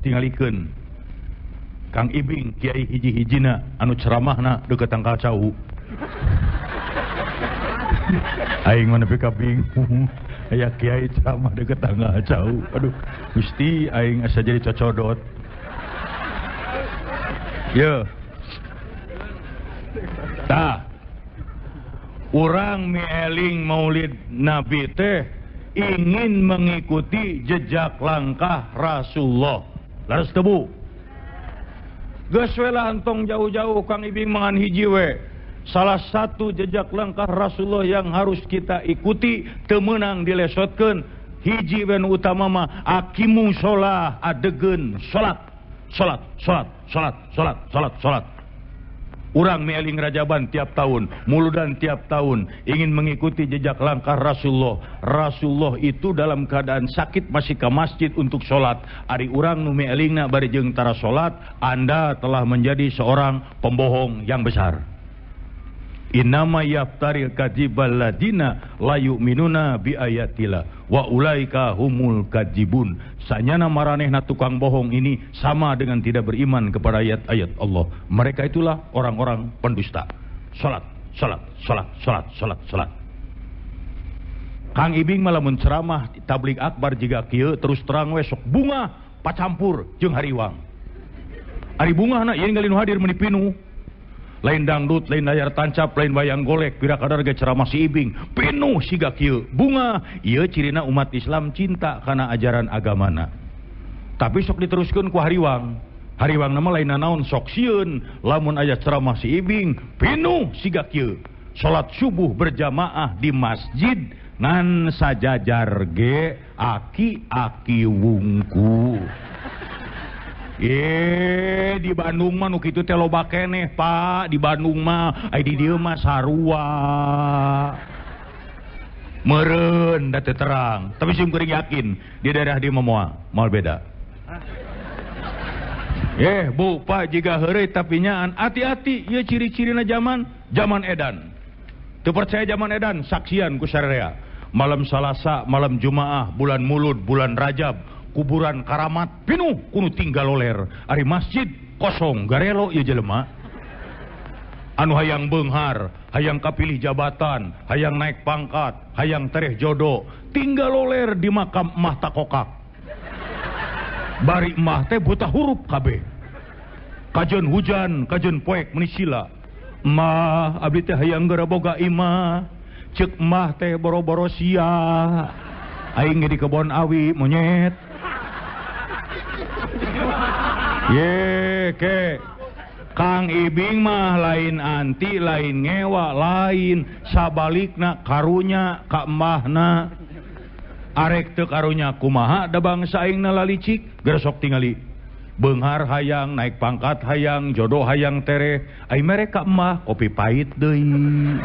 Tingalikeun Kang Ibing kiai hiji-hijina anu ceramahna deukeut tangkal cau. Aing mah nepi ka bingung aya kiai ceramah deukeut tangkal cau. Aduh, Gusti aing asa jadi cocodot. Ye. Tah. Urang mieling Maulid Nabi teh ingin mengikuti jejak langkah Rasulullah. Laras tebu. Geus we lah entong jauh-jauh Kang Ibing mangan hiji we. Salah satu jejak langkah Rasulullah yang harus kita ikuti teu meunang dilesotkeun hiji we nu utama mah aqimu sholah, adegeun salat. Salat, salat, salat, salat, salat, salat. Urang mieling Rajaban tiap tahun, Muludan tiap tahun, ingin mengikuti jejak langkah Rasulullah. Rasulullah itu dalam keadaan sakit masih ke masjid untuk sholat. Ari urang nu mielingna bari jeung tara sholat, Anda telah menjadi seorang pembohong yang besar. Innama yaftaril kadzibal ladina la yu'minuna bi ayatillah wa ulaika humul kadzibun. Sanyana maranehna tukang bohong ini sama dengan tidak beriman kepada ayat-ayat Allah. Mereka itulah orang-orang pendusta. Salat, salat, salat, salat, salat, salat. Kang Ibing malah mun ceramah tabligh akbar jiga kieu terus terang we sok bunga pacampur jeung hariwang. Ari bungahna ieu ningali nu hadir meuni pinuh. Lain dangdut, lain layar tancap, lain wayang golek, pira kadar ge ceramah si Ibing, pinuh siga kieu. Bunga, ieu cirina umat Islam cinta kana ajaran agamana. Tapi sok diteruskeun ku hariwang. Hariwang nama lain nanaon sok sieun, lamun aya ceramah si Ibing, pinuh siga kieu. Salat subuh berjamaah di masjid ngan sajajar ge aki-aki wungku. Di Bandung mah nu kitu teh loba keneh, Pak. Di Bandung mah ai di dieu mah sarua. Meureun da teu terang, tapi sim kuring yakin di daerah dieu mah moal beda. Bu, Pak jiga heureuy tapi nyaan hati-hati ieu ciri-cirina zaman zaman edan. Teu percaya zaman edan saksian ku sararea. Malam Salasa, malam Jumaah, bulan Mulud, bulan Rajab, kuburan karamat pinuh kuno tinggal loler. Ari masjid kosong garelo ieu jelema. Anu hayang beunghar, hayang kapilih jabatan, hayang naik pangkat, hayang tereh jodoh, tinggal loler di makam emah takokak. Bari emah teh buta hurup kabeh. Kajeun hujan, kajeun poek meuni sila. Emah abdi teh hayang geura boga imah. Ceuk emah teh boro-boro sia. Aing ge di kebon awi monyet. Ye ke Kang Ibing mah lain anti, lain ngewa, lain sabalikna karunya ka emahna. Arek teu karunya kumaha da bangsa aingna lalicik geresok tingali. Beunghar hayang, naik pangkat hayang, jodoh hayang tereh. Ai mere ka emah kopi pahit deui.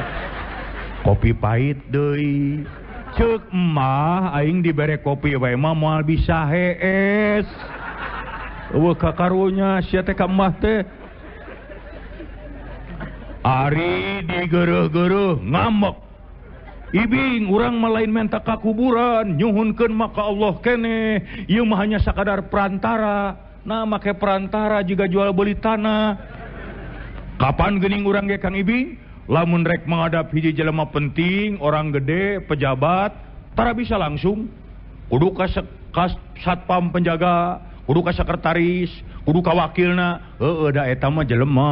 Kopi pahit deui. Ceuk emah aing dibere kopi wae mah moal bisa hees. Eueuh ka karunya sia teh ka emah teh. Ari digeureuh-geureuh ngambek. Ibing urang mah lain menta ka kuburan, nyuhunkeun mah ka Allah keneh. Ieu mah hanya sakadar perantara. Nah make perantara juga jual beli tanah. Kapan geuning urang ge Kang Ibing? Lamun rek menghadap hiji jelema penting, orang gede, pejabat, tara bisa langsung. Kudu ka satpam penjaga, kudu ka sekretaris, kudu ka wakilna. Heueuh da eta mah jelema.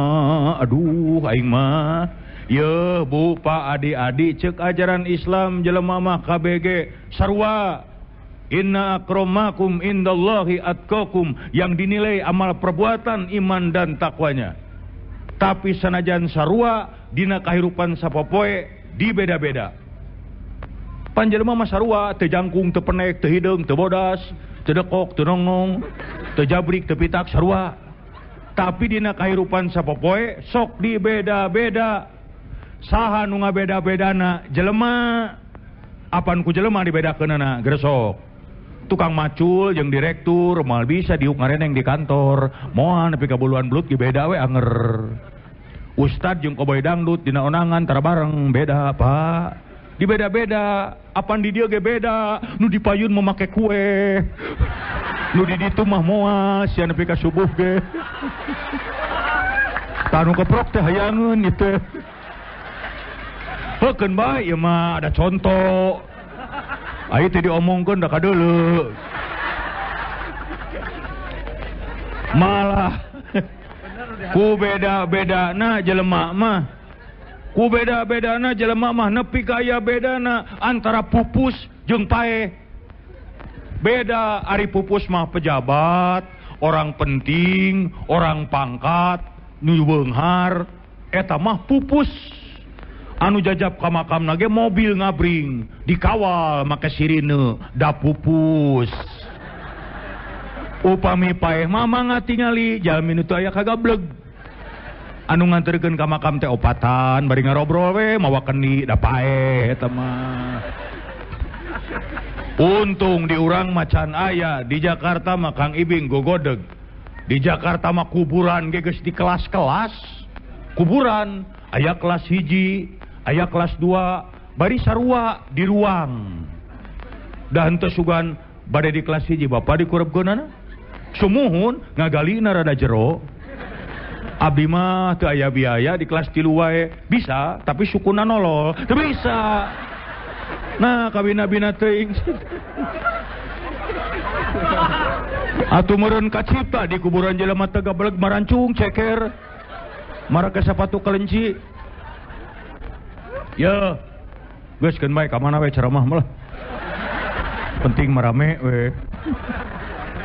Aduh aing mah. Yeuh Bu, Pak, adik-adik ceuk ajaran Islam jelema mah KBG sarua. Inna akramakum indallahi atqakum, yang dinilai amal perbuatan, iman dan takwanya. Tapi sanajan sarua dina kahirupan sapopoe dibeda-beda. Panjelema mah sarua teu jangkung, teu penek, teu hideung, teu bodas, teu dekok, teu nongnong, teu jabrik, teu pitak sarua. Tapi dina kahirupan sapopoe sok dibeda-beda. Saha nu ngabeda-bedana jelema? Apan ku jelema dibedakeunana gresok. Tukang macul jeung direktur moal bisa diuk ngareneng di kantor. Moal nepi ka buluan belut ge beda we anger. Ustad jeung koboy dangdut dina onangan tara bareng beda, Pak. Di beda-beda, apan di dieu ge beda, nu di payun mah make kue. Nu di ditu mah moal sia nepi ka subuh ge. Tah nu keprok teh hayangeun ieu teh. Heukeun bae ieu mah ada contoh. Ayo teh diomongkeun da kadeuleu. Malah ku beda-bedana jelema mah. Ku beda-bedana jelema mah nepi ka aya bedana antara pupus jeung paeh. Beda ari pupus mah pejabat, orang penting, orang pangkat, nu beunghar, eta mah pupus. Anu jajab ka makamna ge mobil ngabring, dikawal make sirine, da pupus. Upami paeh mah mangga tingali jalmi nu teu aya kagableg. Anu nganterkeun ka makam teh opatan bari ngarobrol we mawa kendi da paeh eta mah. Untung di urang macan aya, di Jakarta mah Kang Ibing gogodeg. Di Jakarta mah kuburan ge geus di kelas-kelas. Kuburan aya kelas 1, aya kelas 2, bari sarua di ruang. Da henteu sugan bade di kelas 1 bapak dikurebkeunana. Sumuhun ngagalina rada jero. Abdi mah teu aya biaya di kelas 3 wae. Bisa, tapi sukuna nolol. Teu bisa. Nah, kabina-bina teuing. Atuh meureun kacipta di kuburan jelema teh gabeleg marancung ceker. Marake sapatu kelenci. Ya, geus keun bae ka mana we ceramah mah lah. Penting marame we.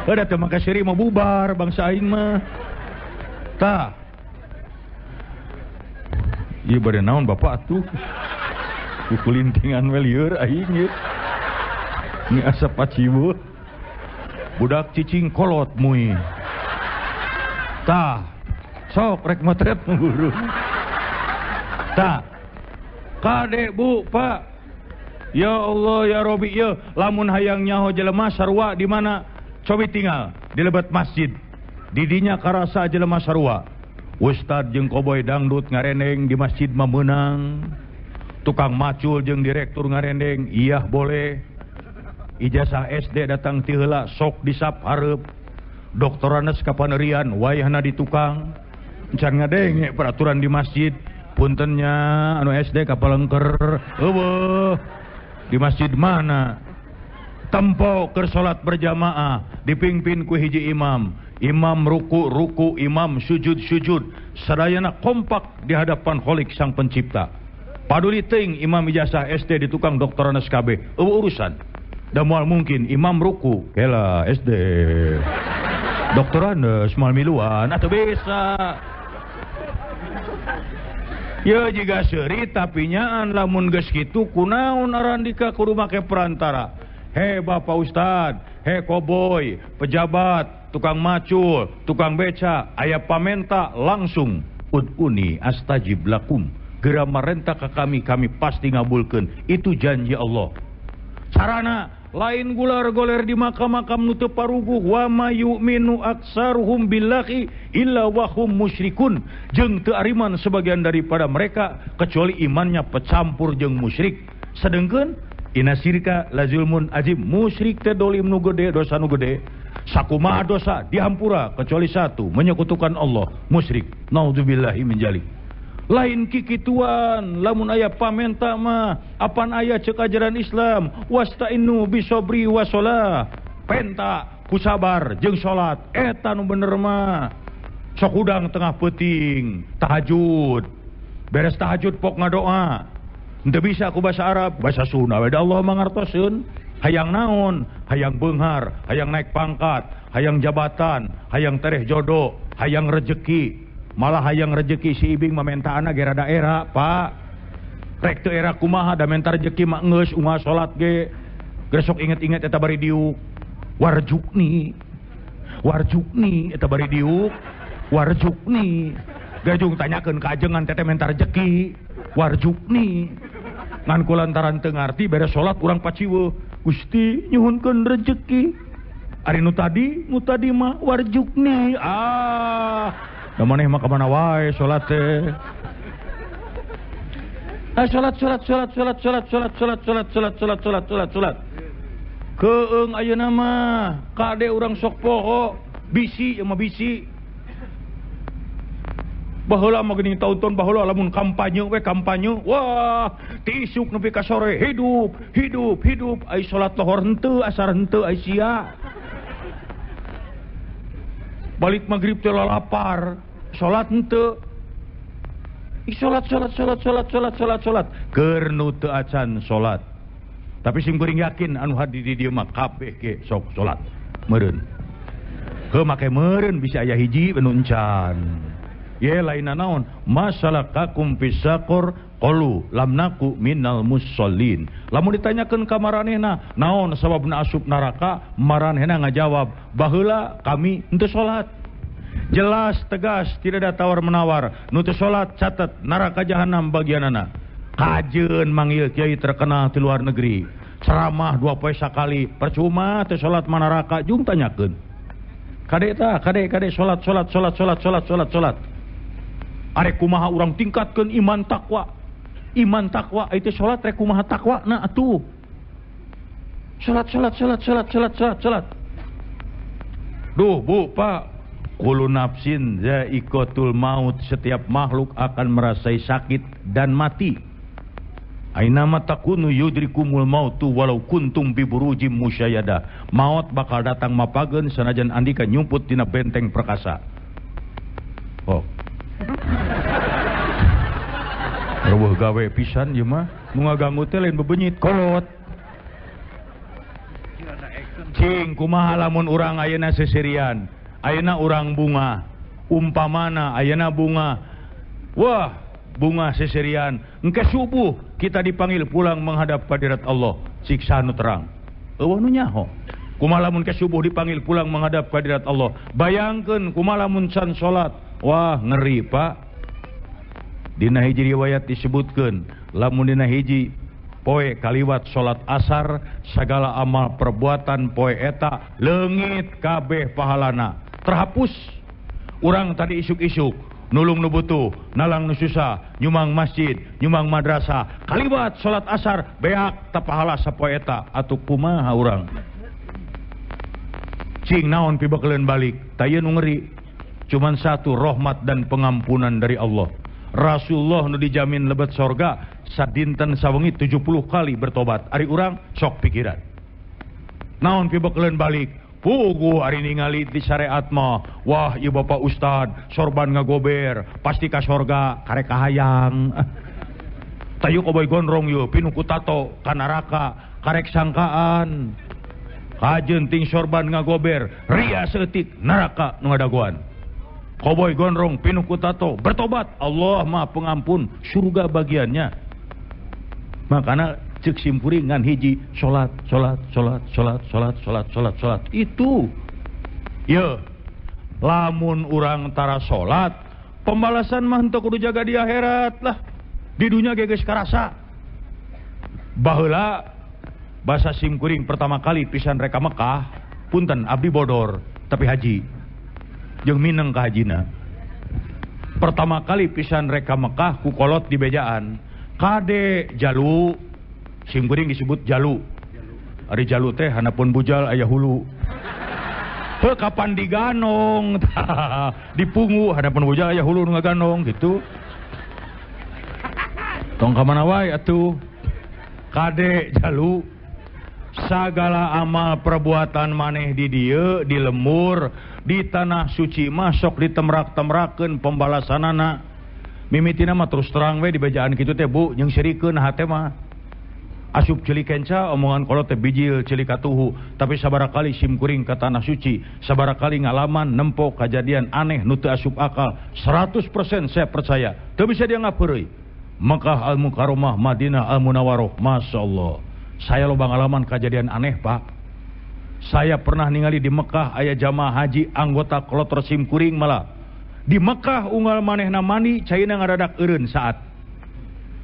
Heuh teu make seuri mah bubar bangsa aing mah. Tah. Ieu bade naon bapak atuh? Kukulintingan we lieur aing ieu. Ni asap paciweuh. Budak cicing kolot mui. Tah. Sok rek motret guru. Tah. Kade bu, Pak. Ya Allah ya Robi ya, lamun hayang nyaho jelema sarua di mana? Cobi tinggal di lebet masjid. Didinya karasa jelema sarua. Ustad jeung koboy dangdut ngarendeng di masjid mah meunang. Tukang macul jeung direktur ngarendeng, iya boleh. Ijazah SD datang ti heula sok disap hareup. Doktoranes kapanerian wayahna di tukang. Can ngadenge peraturan di masjid. Puntennya anu SD kapalengker. Eueuh. Di masjid mana? Tempo keur salat berjamaah dipimpin ku hiji imam. Imam ruku ruku, imam sujud sujud, sadayana kompak di hadapan Khalik sang pencipta. Paduli teuing imam ijazah SD di tukang doktoranes KB, eueuh urusan. Da moal mungkin imam ruku, kela SD. Doktoranes moal miluan atuh bisa. Ya jiga seuri tapi nyaan lamun geus kitu kunaon arandika kudu make perantara. He Bapak Ustad, he koboy, pejabat, tukang macul, tukang beca, aya pamenta langsung ud'uni astajib lakum. Geura marenta ka kami, kami pasti ngabulkeun. Itu janji Allah. Sarana lain gular goler di makam-makam nu teu paruguh wa ma yu'minu aksaruhum billahi illa wa hum musyrikun. Jeung teu ariman sebagian daripada mereka kecuali imannya pecampur jeung musyrik. Sedengkeun inna syirka la zulmun azim. Musyrik teh dolim nu gede, dosa nu gede. Sakumaha dosa dihampura kecuali satu, menyekutukan Allah, musyrik. Naudzubillahi min dzalik. Lain kikituan, lamun aya pamenta mah apan aya ceuk ajaran Islam, wasta'inu bisobri wasolah. Penta ku sabar jeung salat, eta nu bener mah. Sok hudang tengah peuting, tahajud. Beres tahajud pok ngadoa. Henteu bisa ku bahasa Arab, bahasa Sunda we da Allah mangartoseun. Hayang naon? Hayang beunghar, hayang naik pangkat, hayang jabatan, hayang tereh jodoh, hayang rejeki. Malah hayang rejeki si Ibing mah mentaana ge rada era, Pak. Rek teu era kumaha da menta rejeki mah geus unggal salat ge. Geus sok inget-inget eta bari diuk. Warjukni. Warjukni eta bari diuk. Warjukni. Gajung tanyakeun ka ajengan teteh menta rejeki. Warjukni. Ngan kulantaran teu ngarti beres salat urang paciweuh. Gusti nyuhunkeun rezeki. Ari nu tadi mah warjukni. Ah, da maneh mah ka mana wae salat teh. Ah, salat salat salat salat salat salat salat salat salat salat salat salat salat. Keung ayeuna mah kade urang sok poho, bisi ieu mah bisi. Baheula mah geuning taun-taun baheula lamun kampanye we kampanye, wah ti isuk nepi ka sore hidup hidup hidup, ai salat lohor henteu asar henteu ai sia. Balik magrib teh lalapar, salat henteu. Salat salat salat salat salat salat salat keur nu teu acan salat. Tapi sim kuring yakin anu hadir di dieu mah kabeh ge sok salat. Meureun. Heuh make meureun bisa aya hiji nu encan. Ye lainna naon masalakakum fisaqor qalu lam naku minal musallin. Lamun ditanyakeun ka maranehna naon sababna asup neraka, maranehna ngajawab baheula kami henteu salat. Jelas tegas tidak ada tawar menawar. Nu teu salat catet neraka jahanam bagianana. Kajeun manggil kiai terkenal di luar negeri, ceramah 2 poe sakali, percuma teu salat mah neraka jung tanyakeun. Kade tah, kade kade salat salat salat salat salat salat salat. Arek kumaha urang tingkatkeun iman takwa. Iman takwa itu salat rek kumaha takwa na atuh. Salat salat salat salat salat salat salat. Duh Bu Pak, kullu nafsin za'iqatul maut, setiap makhluk akan merasai sakit dan mati. Aina ma takunu yudrikumul mautu walau kuntum bi burujim musyayyada. Maut bakal datang mapageun sanajan andika nyumput dina benteng perkasa. Oh. Reueuh gawe pisan ieu mah, nu ngaganggu teh lain bebenyit kolot. Cing kumaha lamun urang ayeuna seserian, ayeuna urang bunga, umpamana ayeuna bunga. Wah, bunga seserian, engke subuh kita dipanggil pulang menghadap hadirat Allah, siksa nu terang. Eueuh nu nyaho. Kumaha lamun ke subuh dipanggil pulang menghadap hadirat Allah. Bayangkeun kumaha lamun can salat. Wah, ngeri Pak. Dina hiji riwayat disebutkeun, lamun dina hiji poe kaliwat salat asar, segala amal perbuatan poe eta leungit kabeh pahalana, terhapus. Urang tadi isuk-isuk nulung nu butuh, nalang nu susah, nyumang masjid, nyumang madrasah, kaliwat salat asar beak ta pahala sapoe eta, atuh kumaha urang? Cing naon pibekeleun balik, tah ieu nu ngeri. Cuman satu, rahmat dan pengampunan dari Allah. Rasulullah nu dijamin lebet sorga sadinten sawengi 70 kali bertobat. Ari urang sok pikiran. Naon pibekeleun balik? Puguh ari ningali di syariat mah, wah ieu bapak ustad sorban ngagober, pasti ka sorga karek kahayang. Tayu koboy gondrong yeuh pinuh ku tato ka neraka karek sangkaan. Kajeun ting sorban ngagober, ria saeutik neraka nu ngadagoan. Koboy gondrong pinuh ku tato bertobat, Allah Maha Pengampun, surga bagiannya. Makana cek simpuring ngan hiji salat salat salat salat salat salat salat salat itu. Ye, lamun urang tara salat, pembalasan mah henteu kudu jaga di akhirat lah. Di dunya ge geus karasa. Baheula basa simkuring pertama kali pisan reka Mekah, punten abdi bodor tapi haji. Jeung mineng ka hajina. Pertama kali pisan reka Mekah ku kolot di bejaan. Kade jalu, simkuring disebut jalu. Ari jalu teh hanapun bujal aya hulu. Heuh kapan diganong, dipungu hanapun bujal aya hulu nu ngaganong gitu. Tong ka mana wae atuh. Kade jalu, sagala amal perbuatan maneh di dieu di lembur di tanah suci masuk ditemrak-temrakeun pembalasanana. Mimitina mah terus terang we di bejaan kitu teh Bu, jeung sirikeun hate mah. Asup ceuli kenca omongan kolot teh bijil ceuli katuhu, tapi sabaraha kali simkuring ka tanah suci, sabaraha kali ngalaman nempo kajadian aneh nu teu asup akal, 100% saya percaya, teu bisa dia ngapeureuy. Mekah Al-Mukarramah, Madinah Al-Munawwarah, Masya Allah. Saya loba ngalaman kejadian aneh Pak. Saya pernah ningali di Mekah aya jamaah haji anggota kloter simkuring malah. Di Mekah unggal manehna mandi caina ngadadak eureun saat.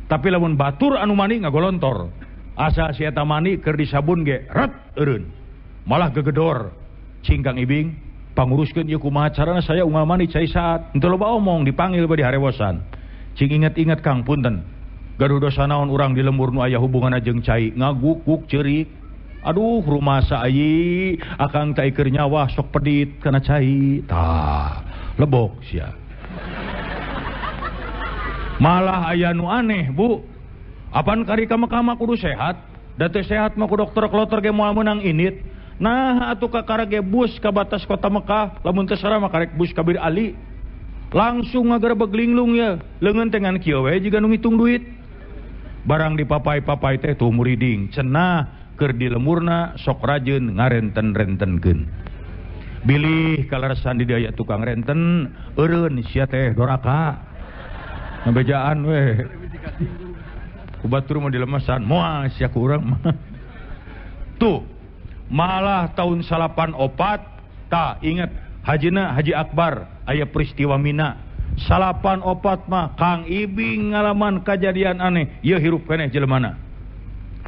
Tapi lamun batur anu mandi ngagolontor. Asa si eta mani keur disabun ge ret eureun. Malah gegedor. Cing Kang Ibing panguruskeun ieu kumaha carana saya unggal mani cai saat. Henteu loba omong dipanggil bari harewosan. Cing inget-inget Kang punten. Gaduh dosa naon urang di lembur nu aya hubunganna jeung cai ngagukuk ceurik. Aduh rumasa ayi akang teh keur nyawa sok pedit kana cai. Tah lebok sia. Malah aya nu aneh Bu. Apan kari ka Mekah mah kudu sehat. Da teu sehat mah ku dokter kloter ge moal meunang init. Nah atuh kakara ge bus ka batas kota Mekah, lamun teu sarah mah karek bus ka Bir Ali. Langsung ngagerebeg linglung ya. Leungeun teh ngan kieu we jiga nu ngitung duit. Barang dipapai-papai teh tuh muriding cenah keur di lemurna sok rajin ngarenten-rentenkeun. Bilih kaleresan di dieu aya tukang renten, eureun sia teh doraka. Ngabejaan we. Ku batur mah dilemasan, moal sia ku urang mah. Tuh, malah tahun 84 tah inget hajina Haji Akbar aya peristiwa Mina. 84 mah Kang Ibing ngalaman kajadian aneh, ieu hirup keneh jelemana.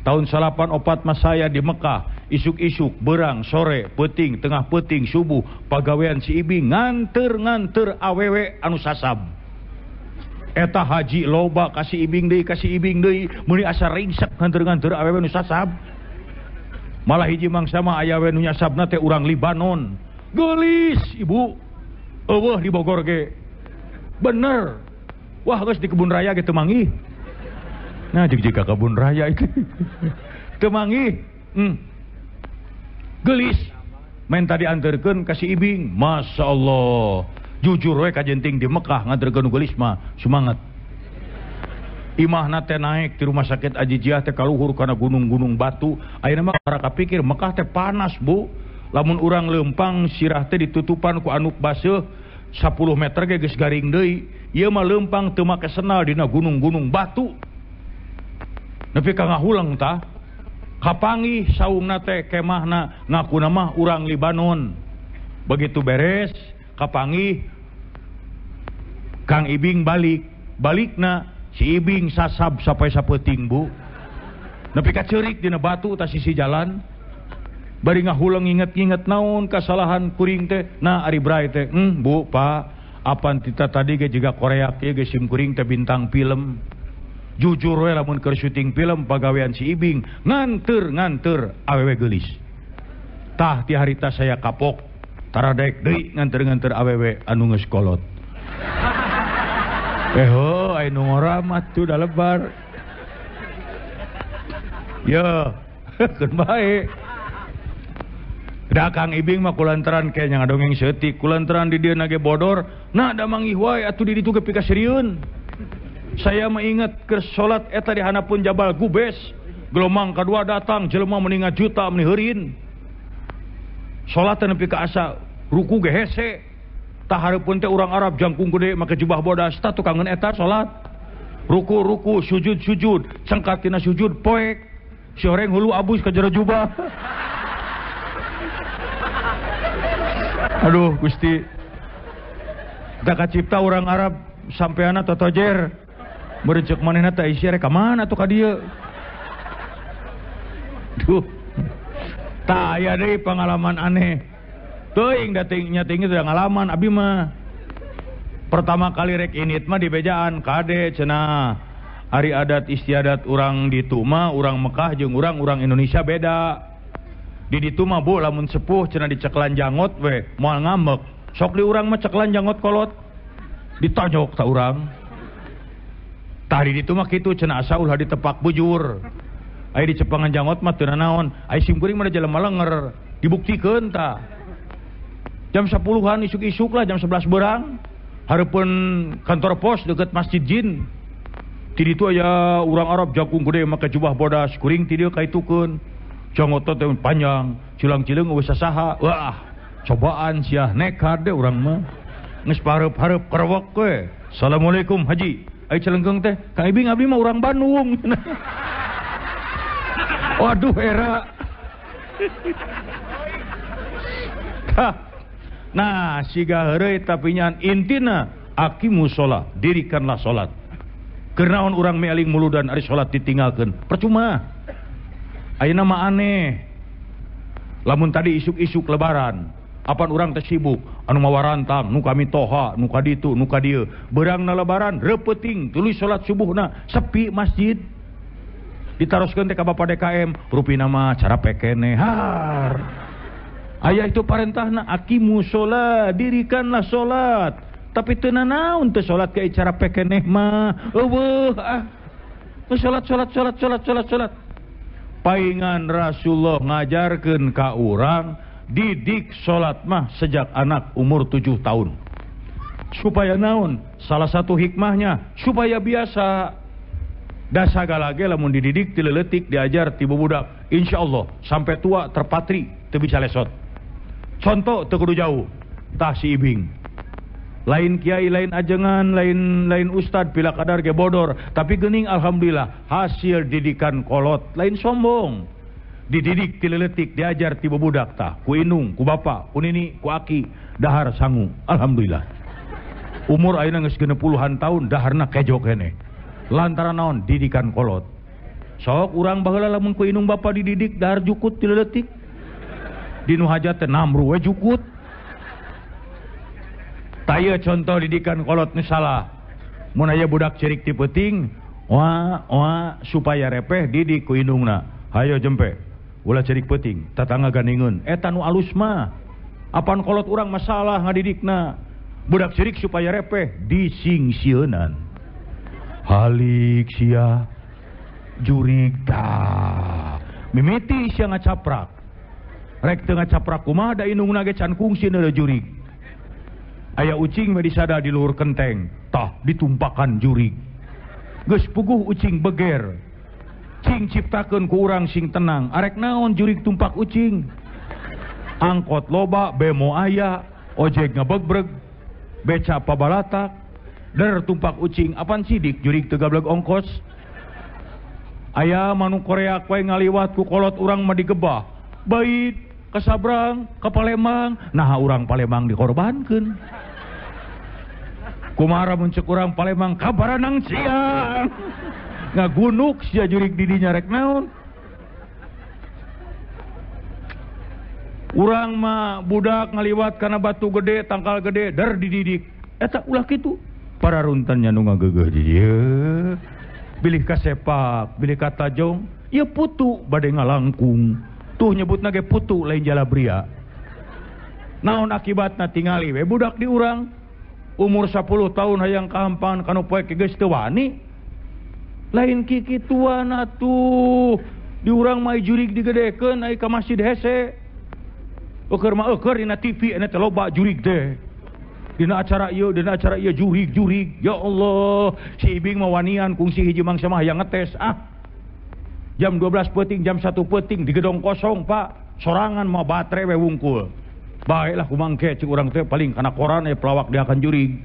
Tahun 84 mah saya di Mekah, isuk-isuk, berang, sore, peuting, tengah peuting, subuh, pagawean si Ibing nganter-nganter awewe anu sasab. Eta haji loba kasih Ibing deui, meuni asa ringsek nganter-nganter awewe nu sasab. Malah hiji mangsa mah aya we nu nyasabna teh urang Libanon. Geulis ibu, eueuh di Bogor ge. Bener. Wah geus di kebun raya ge teu manggih. Nah, jig-jig ka kebun raya itu. Teu manggih. Geulis. Main tadi anterkeun ka si Ibing. Masya Allah. Jujur we kajenting di Mekah nganterkeun nu geulis mah semangat. Imahna teh naik di rumah sakit Ajijiah teh kaluhur kana gunung-gunung batu. Ayeuna mah para kapikir Mekah teh panas, Bu. Lamun urang leumpang sirah teh ditutupan ku anuk baseuh 10 meter ge geus garing deui. Ieu mah leumpang teu make senal dina gunung-gunung batu. Nepi ka ngahuleng tah. Kapanggih saungna teh kemahna ngakuna mah urang Libanon. Begitu beres kapanggih Kang Ibing balik. Balikna si Ibing sasab sampai sapeuting, Bu. Nepi ka ceurik dina batu tah sisi jalan. Bari ngahuleng inget-inget naon kasalahan kuring teh. Nah ari bray teh, Bu, Pak, apan tita tadi ge jiga Korea kieu ge sim kuring teh bintang film. Jujur we lamun keur syuting film pagawean si Ibing nganter-nganter awewe geulis. Tah ti harita saya kapok taradek deui nganter-nganter awewe anu geus kolot. Heuh aya nu ngora mah tuh da lebar. Ye, keun bae. Da Kang Ibing mah kulantaran ke nya ngadongeng seutik, kulantaran di dieu nage bodor, nah da manggih wae atuh di ditu ge pikaserieun. Saya mengingat ke salat eta di hanapun Jabal Gubes, gelombang kedua datang jelema meningat juta meni heurin. Salat nepi ka asa ruku ge hese. Tah hareupeun teh urang Arab jangkung gede make jubah bodas tah tukangeun eta salat. Ruku-ruku, sujud-sujud, cengkat tina sujud poek. Si horeng hulu abus ka jero jubah. Aduh Gusti. Da kacipta urang Arab sampeana totojer. Meureun manehna teh isi rek ka mana tuh ka dieu. Duh. Tah aya deui pengalaman aneh. Teuing da nya tinggi teh ngalaman abi mah. Pertama kali rek init mah di bejaan kade cenah. Ari adat istiadat urang ditu mah urang Mekah jeung urang Indonesia beda. Di ditu mah Bu lamun sepuh cenah diceklan jangot we moal ngambek. Sok di urang mah ceklan jangot kolot. Ditonyok ta urang. Tah di ditu mah kitu cenah asa ulah ditepak bujur. Aya dicepangan jangot mah teu nanaon. Aya sim kuring mah da jelema lenger, dibuktikeun tah. Jam 10-an isuk-isuk lah jam 11 berang. Hareupeun kantor pos deket Masjid Jin. Ti ditu aya urang Arab jangkung gede make jubah bodas, kuring ti dieu kaitukeun. Jangot teh panjang, cilang-cileung eueuh sasaha. Wah, cobaan sia nekat deh urang mah. Geus pareup-hareup kerewek we. Assalamualaikum Haji. Ai celengkeung teh, Kang Ibing abdi mah urang Bandung. Waduh era. Nah, siga heureuy tapi nyan intina aqimu sholat, dirikanlah sholat. Keur naon urang mealing muludan ari sholat ditinggalkeun, percuma. Ayeuna mah aneh. Lamun tadi isuk-isuk lebaran, apan urang teh sibuk, anu mawa rantang, nu kami toha, nu ka ditu, nu ka dieu. Beurangna lebaran reupeting tuluy salat subuhna, sepi masjid. Ditaroskeun teh ka Bapak DKM, rupina mah cara pekene. Har. Aya itu parentahna aqimu sholat, dirikanlah salat. Tapi teu nanaon teu salat ke cara pekeneh mah. Eueuh ah. Salat salat salat salat salat salat. Paingan Rasulullah ngajarkeun ka urang didik salat mah sejak anak umur 7 tahun. Supaya naon? Salah satu hikmahnya supaya biasa. Da sagala ge lamun dididik ti leutik diajar ti bubudak, insyaallah sampai tua terpatri teu bisa lesot. Contoh teu kudu jauh, tah si Ibing. Lain kiai, lain ajengan, lain ustad pila kadar ge bodor, tapi geuning alhamdulillah hasil didikan kolot, lain sombong. Dididik ti leutik diajar ti bubudak tah, ku indung, ku bapa, ku nini, ku aki, dahar sangu, alhamdulillah. Umur ayeuna geus 60-an tahun daharna kejo keneh. Lantaran naon didikan kolot. Sok urang baheula lamun ku indung bapa dididik dahar jukut ti leutik. Dinu hajat teh namru we jukut. Taya contoh didikan kolot nu salah. Mun aya budak cerik ti peuting, wah wah supaya repeh didik ku indungna. Hayo jempe, ulah cerik peuting, tatangga gandingeun. Eta nu alus mah. Apan kolot urang masalah ngadidikna. Budak cerik supaya repeh disingsieunan. Halik sia jurig tah. Mimiti sia ngacaprak. Rek teu ngacaprak kumaha da indungna ge can kungsi neuleuh jurig. Aya ucing we disada di luhur kenteng, tah ditumpakan jurig. Geus puguh ucing beger. Cing ciptakeun ku urang sing tenang, arek naon jurig tumpak ucing. Angkot loba, bemo aya, ojek ngebegbreg, beca pabalatak, der tumpak ucing, apan sidik jurig teu gableg ongkos. Aya manuk Korea we ngaliwat ku kolot urang mah digebah. Bait ke Sabrang, ke Palembang, nah urang Palembang dikorbankeun. Kumaha mun ceuk urang Palembang kabaranang siang. Ngagunuk sia jurig di dinya rek naon. Urang mah budak ngaliwat kana batu gede, tangkal gede, der dididik. Eta ulah kitu. Para runtannya nu ngageugeuh di dieu. Bilih kasepak, bilih katajong, ieu putu bade ngalangkung. Tuh nyebutna ge putu lain jalabria. Naon akibatna tingali we budak di urang umur 10 tahun hayang kahampangan kanu poek geus teu wani. Lain kikituan atuh. Di urang mah jurig digedekeun ai ka masjid hese. Eueur mah eueur dina TV eta teh loba jurig teh. Dina acara ieu, dina acara ieu jurig-jurig. Ya Allah, si Ibing mah wanian kungsi hiji mangsa mah hayang ngetes ah. Jam 12 peuting, jam 1 peuting di gedong kosong, Pak. Sorangan mah baterai we wungkul. Baiklah kumangke cik urang teh paling kana koran pelawak dia akan jurig.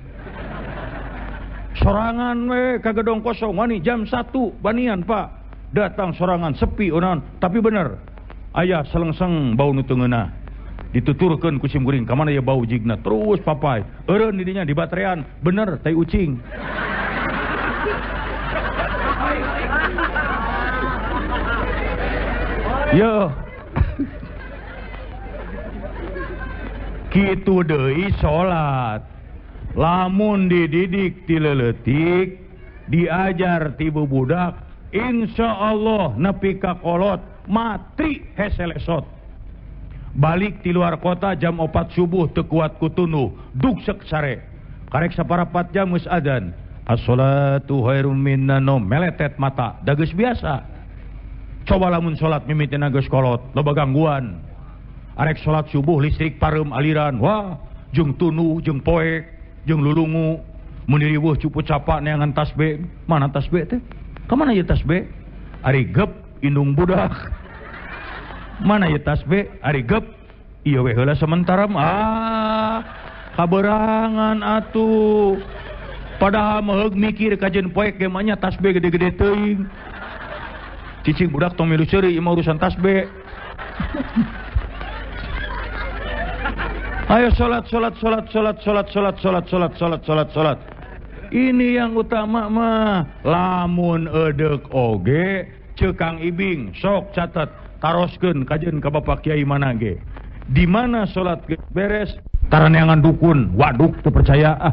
Sorangan we ka gedong kosong wani jam 1 banian, Pak. Datang sorangan sepi onan, tapi bener. Aya selengseng bau nu teu ngeunah. Dituturkeun ku sim kuring ka mana ya bau jigna terus papai. Eureun di dinya di baterean, bener tai ucing. Yo. Kitu deui salat. Lamun dididik ti leutik, diajar ti bubudak, insyaallah nepi ka kolot matri hese lesot. Balik ti luar kota jam 4 subuh teu kuat ku tunduh, dugsek sare. Karek saparapat jam geus adzan. As-sholatu khairum minan naum, meletet mata, da geus biasa. Coba lamun salat mimitina geus kolot, loba gangguan. Arek salat subuh listrik pareum aliran, wah, jeung tunduh, jeung poek, jeung lulungu, mun diriweuh cupu capak neangan tasbih. Mana tasbih teh? Ka mana ieu tasbih? Ari gep indung budak. Mana ieu tasbih? Ari gep. Ieu we heula sementara ah, kaberangan atuh. Padahal mah heug mikir kajeun poek ge mah nya tasbih gede-gede teuing. Cicing budak tong milu seuri ieu mah urusan tasbih. Ayo salat salat salat salat salat salat salat salat salat salat salat. Ini yang utama mah. Lamun edek oge ceuk Kang Ibing sok catat Taroskeun kajeun ka Bapak Kiai mana ge. Di mana salat beres taraneangan dukun, waduk teu percaya ah.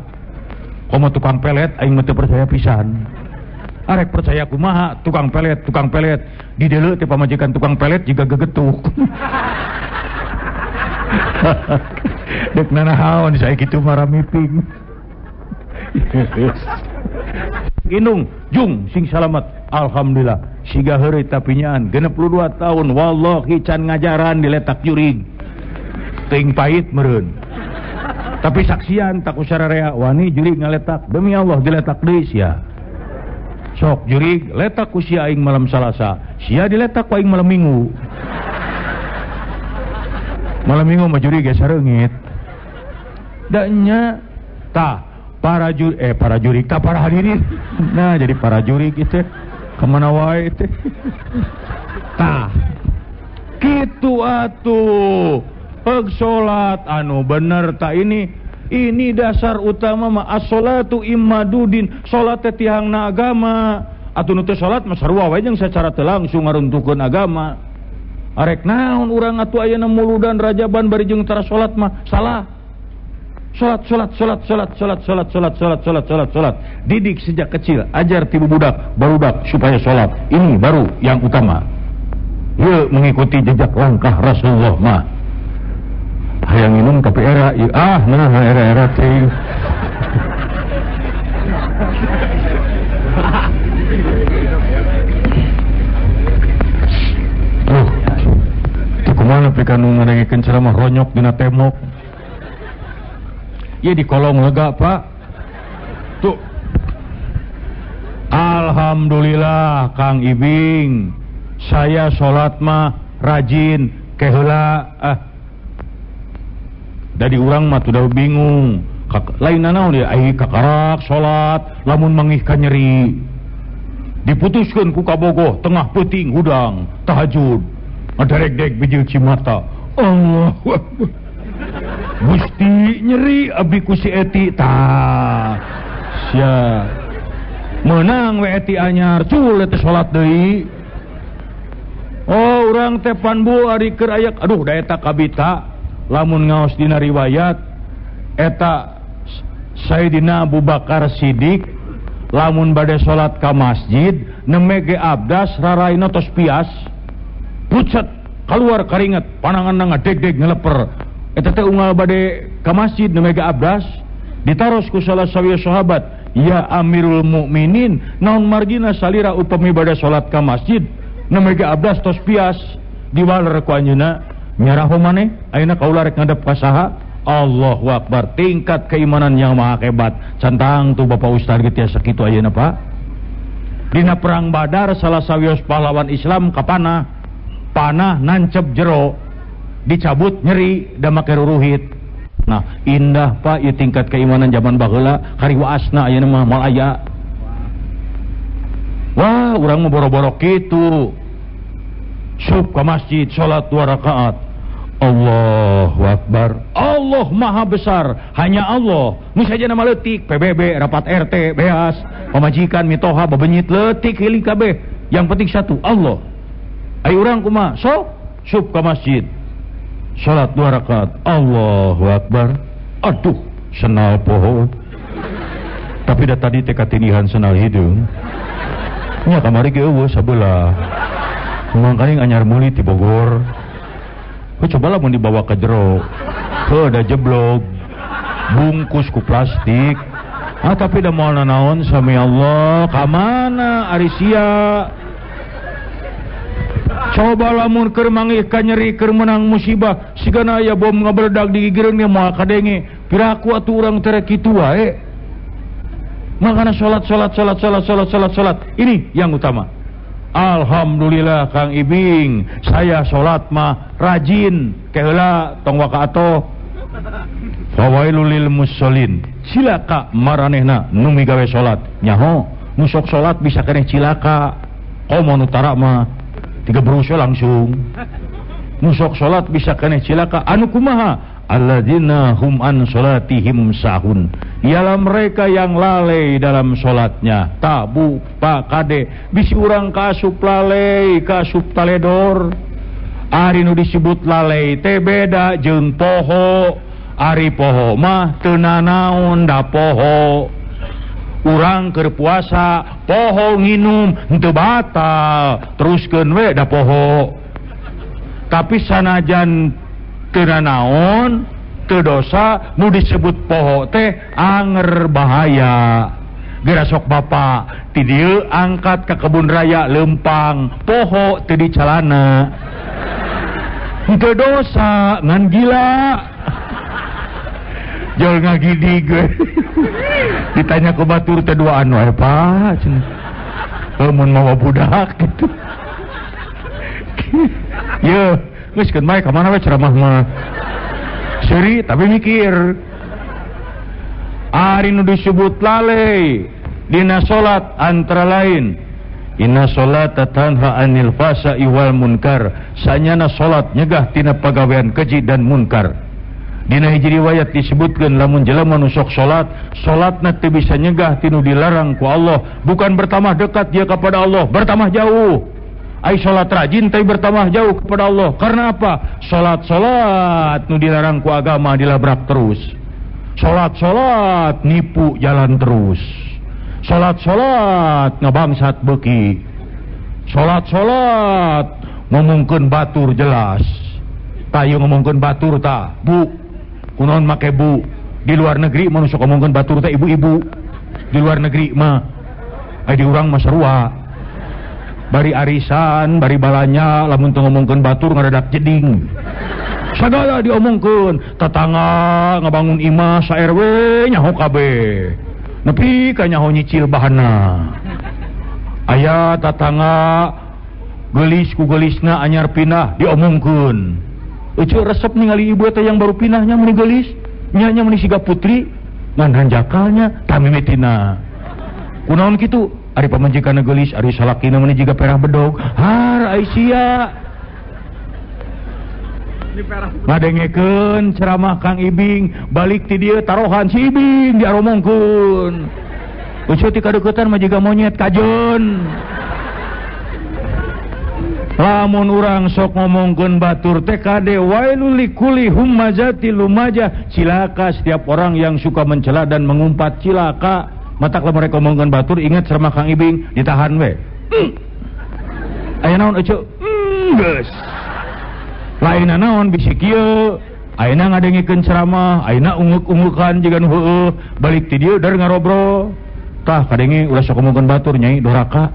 Komo tukang pelet aing mah teu percaya pisan. Arek percaya kumaha tukang pelet di deuleu teh pamajikan tukang pelet jiga gegetuk. Dek nanahaon saya kitu maramiping. Indung jung sing salamet alhamdulillah siga heureuy tapi nyaan 62 tahun wallahi can ngajaran diletak jurig teuing pahit meureun tapi saksian tak usararea wani jurig ngaletak demi Allah diletak deui sia sok jurig letak ku sia aing malam Salasa sia diletak ku aing malam Minggu mah jurig ge sareungit da nya tah para jurik tak para hadirin nah jadi para jurik itu kemana wae itu tah kitu atuh peg salat anu bener tak ini dasar utama mah as-salatu imadudin salat teh tiangna agama atuh nu teu salat mah sarua wae jeung secara teu langsung ngaruntuhkeun agama arek naon urang atuh ayeuna muludan rajaban bari jeung tara salat mah salah. Salat, salat, salat, salat, salat, salat, salat, salat, salat, salat, salat. Didik sejak kecil, ajar tibu budak, barudak supaya salat. Ini baru yang utama. Yuk mengikuti jejak langkah Rasulullah mah. Hayang minum tapi era, ah nah era-era teh. Tuh kumaha pika nu ngadengikeun ceramah ronyok dina tembok. Ya di kolong lega pak. Tuh. Alhamdulillah Kang Ibing, saya sholat mah rajin keheula ah. Dari urang mah tuh bingung. Lain naon dia ai kakarak sholat lamun mangih ka nyeri. Diputuskeun ku kabogoh tengah peuting hudang tahajud. Ngadarek-dek bijil cimata. Allahu Akbar. Gusti nyeri abdi ku si Eti tah sia menang we Eti anyar cul teh salat deui oh urang teh pan bu ari keur aya aduh da eta kabita lamun ngaos dina riwayat eta Sayyidina Abu Bakar Siddiq lamun bade salat ka masjid neme ge abdas raraina tos pias pucet kaluar karinget pananganna ngadeg-deg ngeleper eta teh unggal bade ka masjid nu mega abdas ditaros ku salah sawieu sahabat ya Amirul Mukminin naon margina salira upami bade salat ka masjid nu mega abdas tos pias diwaler ku anjeunna nyaraho maneh ayeuna kaula rek ngadep ka saha. Allahu Akbar, tingkat keimanan yang maha hebat. Cantang tuh Bapak Ustaz ge tiasa kitu ayeuna Pak. Dina perang Badar salah sawios pahlawan Islam ka panah panah nancep jero dicabut nyeri da make ruruhit. Nah, indah Pak ieu tingkat keimanan zaman baheula kariwaasna ayeuna mah moal aya. Wah, urang mah boro-boro kitu. Sup ka masjid salat 2 rakaat. Allahu Akbar. Allah Maha Besar, hanya Allah. Nu sajana mah leutik, PBB, rapat RT, beas, pamajikan mitoha babenyit leutik hiling kabeh. Yang penting satu, Allah. Ayo urang kumaha? Sok sup ka masjid. Salat 2 rakaat. Allahu Akbar. Aduh, senal poho. Tapi da tadi teh katinihan senal hideung. Nya kamari ge eueuh sabelah. Mangkaning anyar meuli ti Bogor. Heuh cobalah mun dibawa ke jero. Heuh da jeblog. Bungkus ku plastik. Ah tapi da moal nanaon sami Allah. Ka mana ari sia? Coba lamun keur manggih ka nyeri keur meunang musibah sigana aya bom ngabeledag di gigireun ge moal kadenge. Piraku atuh urang tere kitu wae. Makana salat salat salat salat salat salat salat. Ini yang utama. Alhamdulillah Kang Ibing, saya salat mah rajin keheula tong waka atoh. Fawailul lil musallin. Cilaka maranehna nu migawe salat. Nyaho, nu sok salat bisa keneh cilaka. Komo nu tara mah tiga berusya langsung. Nusok salat bisa keneh cilaka. Anu kumaha? Alladzina hum an salatihim sahun. Ialah mereka yang lalai dalam salatnya. Tabu pak kade bisi urang kasup lalai, kasup taledor. Ari nu disebut lalai teh beda jeung poho. Ari poho mah teu nanaon da poho. Urang keur puasa poho nginum henteu batal, teruskeun we da poho. Tapi sanajan teu nanaon, teu dosa, nu disebut poho teh anger bahaya. Geura sok bapak ti dieu angkat ka kebun raya lempang, poho teu di calana. Henteu dosa ngan gila. Jol ngagidig we. Ditanya ku batur teh duaan wae Pak cenah. Mun mawa budak gitu. Ye, geus keun bae ka mana we ceramah mah. Seuri tapi mikir. Ari nu disebut lalai dina salat antara lain inna salata tanha anil fahsya'i wal munkar, sanyana salat nyegah tina pagawean keji dan munkar. Dina hiji riwayat disebutkeun lamun jelema nu sok salat, salatna teu bisa nyegah tinu dilarang ku Allah, bukan bertambah dekat dia kepada Allah, bertambah jauh. Ai salat rajin tapi bertambah jauh kepada Allah. Karena apa? Salat-salat nu dilarang ku agama dilabrak terus. Salat-salat nipu jalan terus. Salat-salat ngabangsat beuki. Salat-salat ngomongkeun batur jelas. Tah ieu ngomongkeun batur tah, Bu. Kunaon make bu? Di luar negeri mah nu sok ngomongkeun batur teh ibu-ibu. Di luar negeri mah ai di urang mah sarua. Bari arisan, bari balanya lamun teu ngomongkeun batur ngadadak jeding. Sagala diomongkeun, tetangga ngabangun imah sa RW nyaho kabeh. Nepi ka nyaho nyicil bahanna. Aya tetangga geulis ku geulisna anyar pindah diomongkeun. Euceu resep ningali ibu teh yang baru pindahnya meuni geulis, nya nya meuni siga putri, ngan hanjakalnya tamimitina. Kunaon kitu? Ari pamajikanna geulis, ari salakina meuni jiga perah bedog. Har ai sia. Ngadengekeun ceramah Kang Ibing, balik ti dieu tarohan si Ibing diaromongkeun. Euceu ti kadeuketan mah jiga monyet kajeun. Lamun urang sok ngomongkeun batur teh kade wailul likulli humazati lumajah, cilaka setiap orang yang suka mencela dan mengumpat, cilaka. Matak lamun rek ngomongkeun batur ingat ceramah Kang Ibing ditahan we. Aya naon euceu? Geus. Lainna naon bisi kieu, ayeuna ngadengikeun ceramah, ayeuna ungeuk-ungeukan jiga nu heueuh, balik ti dieu dar ngarobrol. Tah kadenge ulah sok ngomongkeun batur nyai doraka.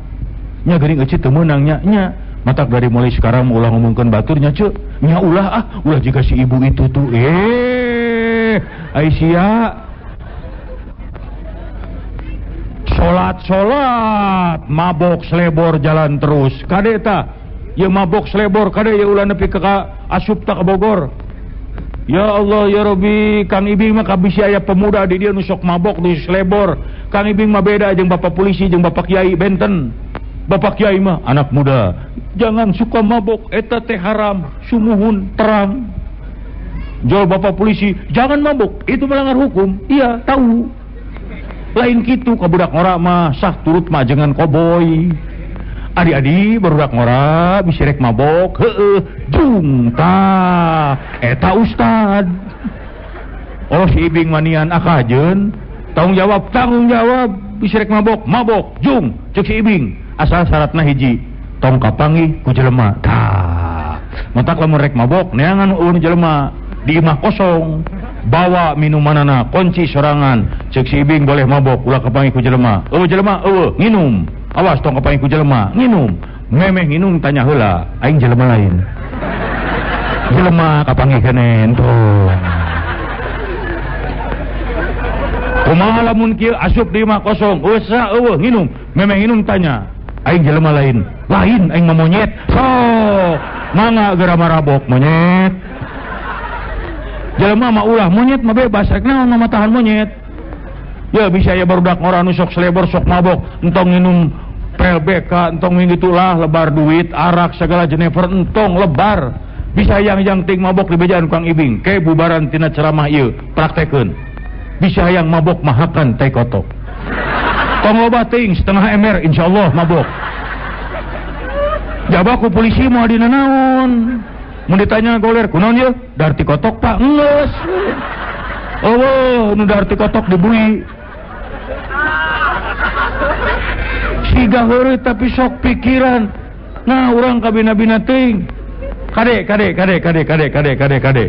Nya geuning euceu teu meunang nya nya. Matak dari mulai sekarang ulah ngomongkeun batur nya ceu, nya ulah ah, ulah jika si ibu itu tuh. Aisyah. Salat-salat mabok selebor jalan terus. Kade tah, ye mabok selebor kade ye ulah nepi ka asup ta ka Bogor. Ya Allah ya Rabbi, Kang Ibing mah kabisi aya pemuda di dieu nu sok mabok nu selebor. Kang Ibing mah beda jeung bapak polisi jeung bapak kiai benten. Bapak kiai mah anak muda, jangan suka mabok, eta teh haram, sumuhun terang. Jol bapak polisi, jangan mabok, itu melanggar hukum. Iya, tahu. Lain kitu ka budak ngora mah sah turut mah jangan koboi. Adi-adi barudak ngora bisi rek mabok, heueuh, jung tah, eta ustad. Oh si Ibing manian akajeun, tanggung jawab bisi rek mabok, mabok, jung, cek si Ibing. Asal syaratna hiji, tong kapanggih ku jelema. Tah, matak lamun rek mabok neangan eueun jelema di imah kosong, bawa minumanana, kunci sorangan. Cek si Ibing boleh mabok ulah kapanggih ku jelema. Eueuh jelema, eueuh nginum. Awas tong kapanggih ku jelema, nginum. Memeh nginum tanya heula, aing jelema lain. Jelema kapanggih keneh tuh. Kumaha lamun kieu asup di imah kosong, eueuh sa eueuh nginum, memeh nginum tanya, aing jelema lain. Lain aing mah monyet. Sok, mangga geura marabok monyet. Jelema mah ulah, monyet mah bebas, rek naon mah tahan monyet. Ya bisa ya barudak ngora nu sok selebor sok mabok, entong nginum pel BK, entong gitulah lebar duit, arak segala jenever entong lebar. Bisa yang ting mabok di bejaan Kang Ibing, ke bubaran tina ceramah ieu, praktekeun. Bisa yang mabok mahakan teh kotok. Tong loba teuing setengah ember insyaallah mabok. Jaba ku polisi moal dina naon. Mun ditanya goler kunaon ieu? Darti kotok Pak. Geus. Oh, nu darti kotok dibui. Siga heureuy tapi sok pikiran. Nah, urang kabina-bina teuing. Kade kade kade kade kade kade kade kade.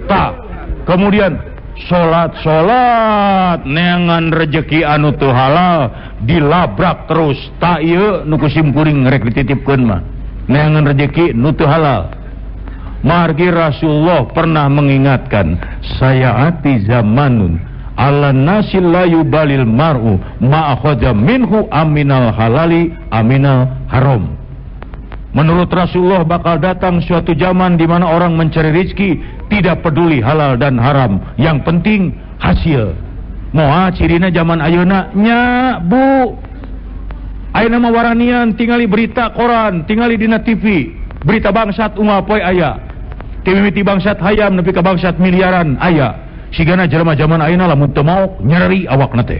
Tah, kemudian salat-salat neangan rejeki anu teu halal dilabrak terus. Tak ieu nu ku simkuring rek dititipkeun mah. Neangan rejeki nu teu halal. Margi Rasulullah pernah mengingatkan, sayaati zamanun ala nasil la yubalil mar'u ma akhadha minhu aminal halali aminal haram. Menurut Rasulullah bakal datang suatu zaman di mana orang mencari rezeki tidak peduli halal dan haram, yang penting hasil. Moal cirina zaman ayeuna nya Bu. Ayeuna mah waranian tingali berita koran, tingali dina TV, berita bangsat unggal poe aya. Timimiti bangsat hayam nepi ka bangsat miliaran aya. Sigana jelema zaman ayeuna lamun teu maok nyeri awakna teh.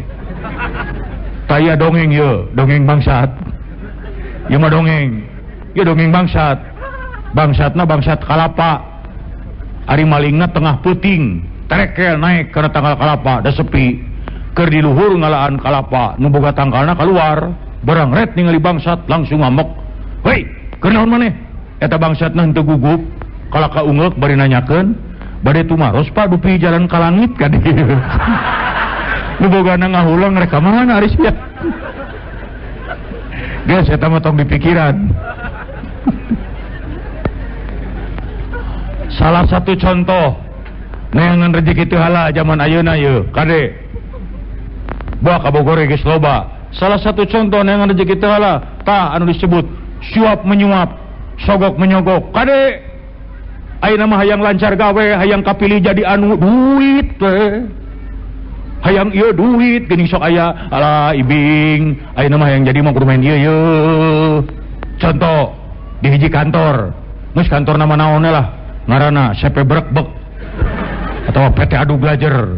Taya dongeng ye, dongeng bangsat. Ieu mah dongeng. Ieu dongeng bangsat. Bangsatna bangsat kalapa. Ari malingna tengah peuting, terekel naik kana tangkal kalapa da sepi. Keur di luhur ngalaan kalapa, nu boga tangkalna kaluar, barang ret ningali bangsat langsung ngamuk. Hei, keur naon maneh? Eta bangsatna henteu gugup. Kalau ka ungeuk bari nanyakeun, bade tumaros Pak dupi jalan ka langit ka dieu. Nu bogana ngahulang rek ka mana ari sia. Geus eta mah tong dipikiran. Salah satu contoh neangan rezeki teu halal zaman ayeuna yeuh, kade. Buah ka Bogor geus loba. Salah satu contoh neangan rezeki teu halal tah anu disebut suap menyuap, sogok menyogok. Kade. Ayeuna mah hayang lancar gawe, hayang kapilih jadi anu duit we. Hayang ieu duit geuning sok aya, alah ibing, ayeuna mah hayang jadi mah kudu main ieu ye. Contoh di hiji kantor, geus kantor nama naon lah, ngaranna CP Brekbek atau PT Adu Belajar.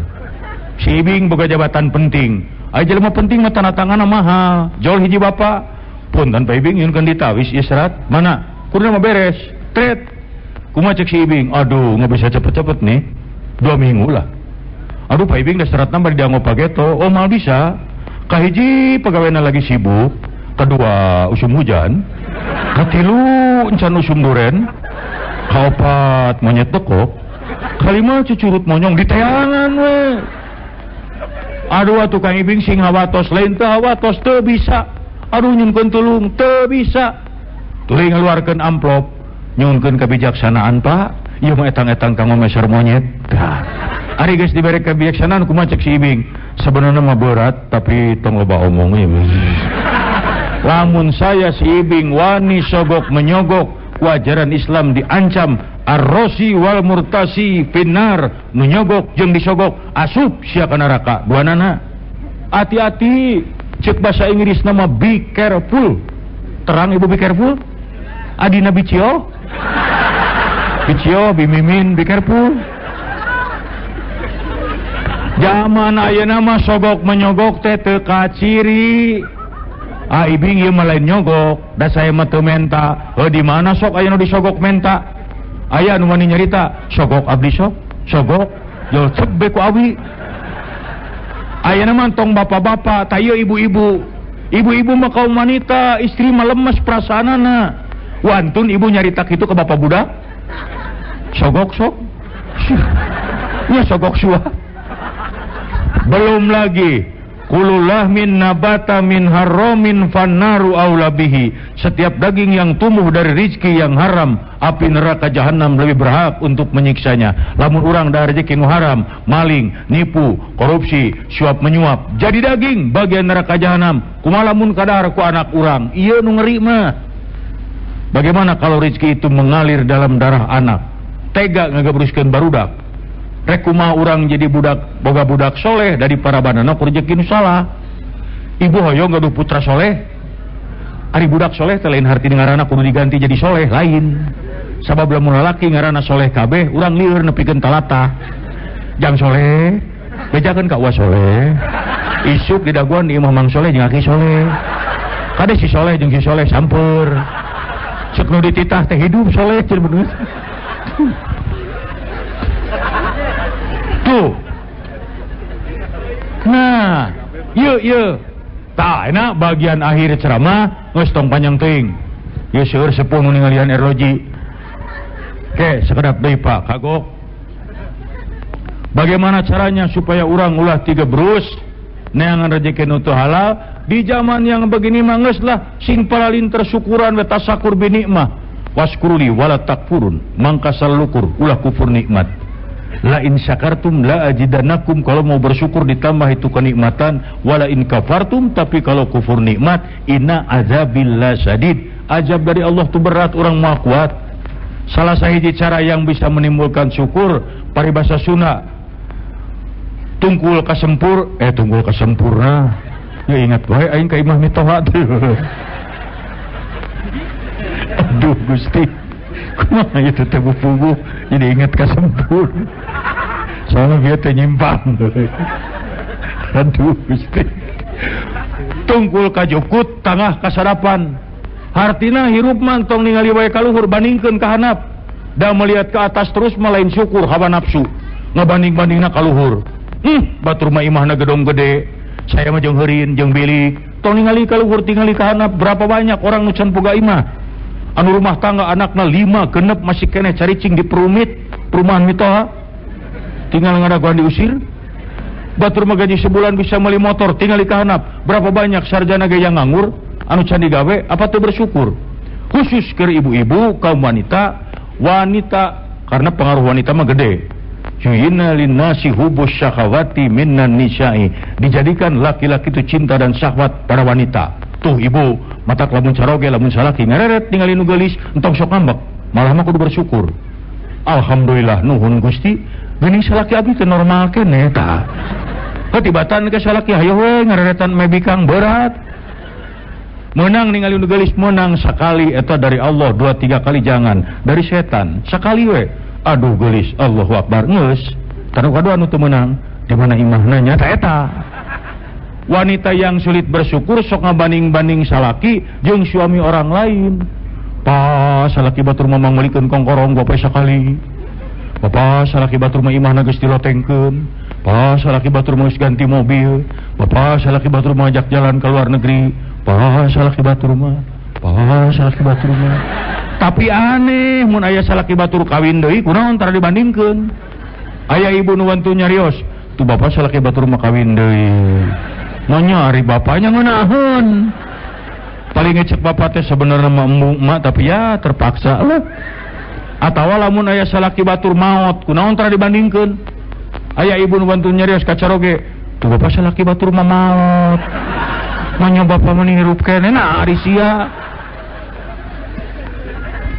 Si ibing boga jabatan penting. Aya jelema penting mah tanda tanganna mahal. Jol hiji bapak, punten Pak Ibing nyunkeun ditawis ieu serat, mana? Kudu mah beres. Tret. Kumaha cek si Ibing, aduh nggak bisa cepet-cepet nih, 2 minggu lah. Aduh Pak Ibing dah serat nambah di dianggo pageto, oh mal bisa. Kahiji pegawainya lagi sibuk, kedua usum hujan, katilu encan usum duren, kaopat monyet tekok, kalima cucurut monyong di teangan we. Aduh atuh Kang Ibing sing hawatos lain teu hawatos teu bisa. Aduh nyunkeun tulung teu bisa. Tuluy ngaluarkeun amplop. Nyunkeun kebijaksanaan Pak, ieu mah etang-etang kanggo meser monyet. Dah. Ari geus dibere kebijaksanaan kumaha cek si Ibing? Sebenarnya mah berat tapi tong loba omong ieu. Lamun saya si Ibing wani sogok menyogok, ku ajaran Islam diancam arrosi wal murtasi finnar, menyogok jeung disogok asup sia ka neraka duanana. Hati-hati, cek bahasa Inggris nama be careful. Terang ibu be careful? Adina bicio? Bicio, bimimin, be careful. Zaman ayeuna mah sogok menyogok teh teu kaciri. Ah ibing ieu mah lain nyogok, da saya mah teu menta. Heuh di mana sok aya nu disogok menta? Aya nu wani nyarita, sogok abdi sok, sogok jol cep be ku awi. Ayeuna mah tong bapak-bapak, ta ieu ibu-ibu. Ibu-ibu mah kaum wanita, istri mah lemes perasaanana. Wantun ibu nyarita kitu ke bapak budak? Sogok sok. Ya sogok suah. Belum lagi kulullah min nabata min haramin fannaru aulabihi. Setiap daging yang tumbuh dari rizki yang haram, api neraka jahanam lebih berhak untuk menyiksanya. Lamun urang dahar rezeki nu haram, maling, nipu, korupsi, suap menyuap, jadi daging bagian neraka jahanam. Kumaha lamun kadahar ku anak urang? Ieu nu ngeri mah. Bagaimana kalau rezeki itu mengalir dalam darah anak? Tega ngagabruskeun barudak. Rek kumaha urang jadi budak boga budak soleh dari para banana ku rezeki nu salah. Ibu hoyong gaduh putra soleh. Ari budak soleh teh lain harti ngaranna kudu diganti jadi soleh, lain. Sabab lamun lalaki ngaranna soleh kabeh, urang lieur nepikeun talata. Jang soleh, bejakeun ka uwa soleh. Isuk didaguan di imah Mang Soleh jeung aki soleh. Kade si soleh jeung si soleh sampeur. Cek nu dititah teh hidup soleh cenah. Tuh. Nah, yuk yuk. Tah enak bagian akhir ceramah geus tong panjang teuing. Ieu seueur sepuh nu ningalian erloji. Oke, sekedap deui Pak, kagok. Bagaimana caranya supaya urang ulah tiga berus neangan rezeki nu teu halal di zaman yang begini mah geus lah sing paralinter syukuran we tasakur bi nikmah waskuruli wala takfurun mangka salukur ulah kufur nikmat. La in syakartum la ajidannakum, kalau mau bersyukur ditambah itu kenikmatan, wala in kafartum, tapi kalau kufur nikmat inna azabillah syadid, azab dari Allah itu berat, orang mau kuat. Salah sahiji cara yang bisa menimbulkan syukur paribasa Sunda tungkul kasempur, tungkul kasempurna ya ingat wae aing ka imah mitoha teh. Aduh Gusti, kumaha ieu teh bupuguh jadi ingat kasempur. Soalnya dia teh nyimpang. Aduh Gusti. Tungkul kajukut tangah kasarapan. Hartina hirup mah tong ningali wae ka luhur bandingkeun ka handap. Da melihat ke atas terus mah lain syukur hawa nafsu. Ngabanding-bandingna ka luhur. Batur mah imahna gedong gede. Saya mah jeung heurin jeung bilik. Tong ningali ka luhur tingali ka handap, berapa banyak orang nu can boga imah. Anu rumah tangga anakna 5 genep masih keneh caricing di perumit perumahan mitoha tinggal ngadaguan diusir. Batur mah gaji sebulan bisa beli motor tinggal di kahanap, berapa banyak sarjana ge yang nganggur anu can digawe, apa teu bersyukur. Khusus ke ibu-ibu kaum wanita, wanita karena pengaruh wanita mah gede. Yuyina linnasi hubus syahawati minan nisa'i, dijadikan laki-laki itu cinta dan syahwat pada wanita. Tuh ibu, matak lamun caroge lamun salaki ngareret ningali nu geulis entong sok ngambek, malah mah kudu bersyukur. Alhamdulillah nuhun Gusti, geuning salaki abdi teh normal keneh tah. Ketibatan ke salaki hayo we ngareretan mebikang berat. Menang ningali nu geulis menang sekali eta dari Allah, 2 3 kali jangan, dari setan sekali we. Aduh geulis, Allahu Akbar geus. Tanu kadua anu teu meunang, di mana imahna nya ta eta. Wanita yang sulit bersyukur sok ngabanding-banding salaki jeung suami orang lain. Pa salaki batur mah mangmelikeun kongkorong gope sakali. Bapa salaki batur mah imahna geus dilotengkeun. Pa salaki batur mah geus ganti mobil. Bapa salaki batur mah ajak jalan ke luar negeri. Pa salaki batur mah, pa salaki batur mah. Tapi aneh mun aya salaki batur kawin deui kunaon tara dibandingkeun. Aya ibu nu wantu nyarios, tuh bapa salaki batur mah kawin deui. Nanya ari bapaknya ngeunaheun. Paling ngecek bapak teh sebenarnya mah embung emak tapi ya terpaksa lah. Atawa lamun aya salaki batur maot kunaon tara dibandingkeun. Aya ibu nu bantu nyarios ka caroge, tuh bapak salaki batur mah maot. Nanya bapak mah hirup keneh nah ari sia.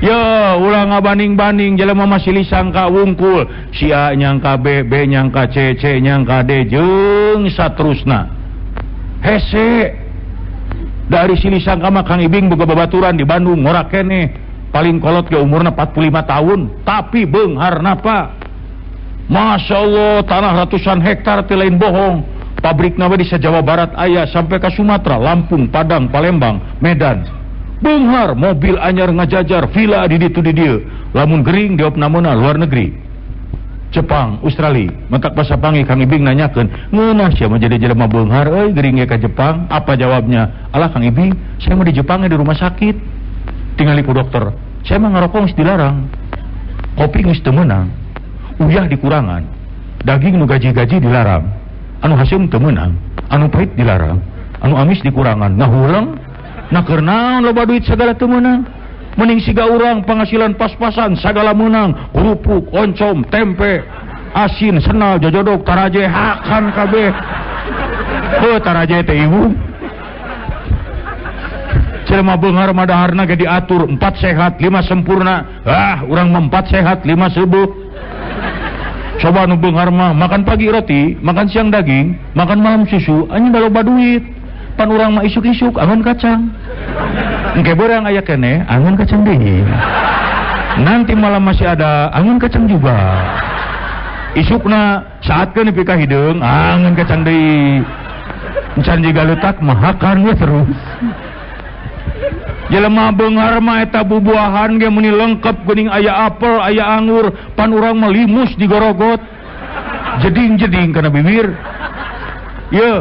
Ya ulah ngabanding-banding jelema masih lisangka wungkul, si A nyangka B, B nyangka C, C nyangka D jeung saterusna. Hese dari sini sangka mah Kang Ibing boga babaturan di Bandung ngorak keneh paling kolot ge umurna 45 tahun tapi beungharna Pak. Masya Allah tanah ratusan hektar teh lain bohong. Pabrikna we di Jawa Barat aya sampai ke Sumatera, Lampung, Padang, Palembang, Medan. Beunghar mobil anyar ngajajar villa di ditu di dieu. Lamun gering diopnamena luar negeri. Jepang, Australia, mentak basa pangi Kang Ibing nanyakeun, ngeunah sia mah jadi jelema beunghar euy gering ge ka Jepang? Apa jawabnya? Alah Kang Ibing, saya mah di Jepang di rumah sakit. Tingali ku dokter, saya mah ngarokok geus dilarang. Kopi geus teu meunang. Uyah dikurangan. Daging nu gaji-gaji dilarang. Anu haseum teu meunang, anu pahit dilarang, anu amis dikurangan. Ngahuleng, nah keur naon loba duit sagala teu meunang. Mending siga urang penghasilan pas-pasan sagala menang, kerupuk, oncom, tempe, asin, senal, jojodok, taraje, hakan kabeh. Heuh taraje teh ibu. Jelema beunghar mah daharna ge diatur 4 sehat, 5 sempurna. Ah, urang mah 4 sehat, 5 seubeuk. Coba nu beunghar mah makan pagi roti, makan siang daging, makan malam susu, anjing da loba duit. Pan urang mah isuk-isuk angon kacang. Engke beurang aya keneh angon kacang deui. Nanti malam masih ada angon kacang juga. Isukna saatkeun nepi ka hideung angon kacang deui. Encan jiga leutak mah hakan we terus. Jelema beunghar mah eta bubuahan ge meuni lengkap geuning aya apel, aya anggur, pan urang mah limus digorogot. Jeding-jeding kana bibir. Ye.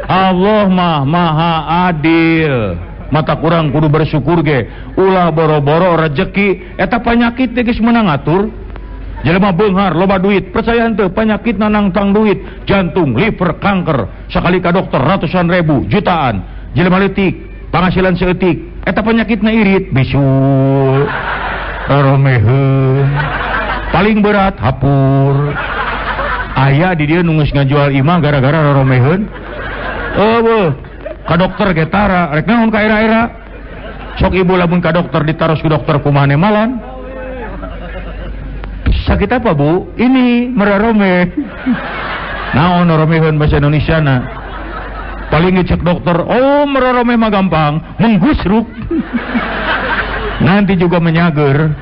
Allah mah maha adil. Mata kurang kudu bersyukur ge. Ulah boro-boro rejeki eta panyakit teh geus meunang ngatur. Jelema beunghar loba duit, percaya henteu panyakit nangtang duit, jantung, liver, kanker, sakali ka dokter ratusan ribu, jutaan. Jelema leutik, penghasilan seeutik, eta penyakitna irit, bisul, romeheun, paling berat hapur. Aya di dieu nu geus ngajual imah gara-gara roromeheun. Eueuh, ka dokter ge tara, rek naon ka era-era. Sok ibu lamun ka dokter ditaros ku dokter kumaha nemalan. Sakit apa bu? Ini merarome. Naon roromeheun bahasa Indonesia na. Paling ngecek dokter, oh merarome mah gampang, menggusruk. Nanti juga menyager.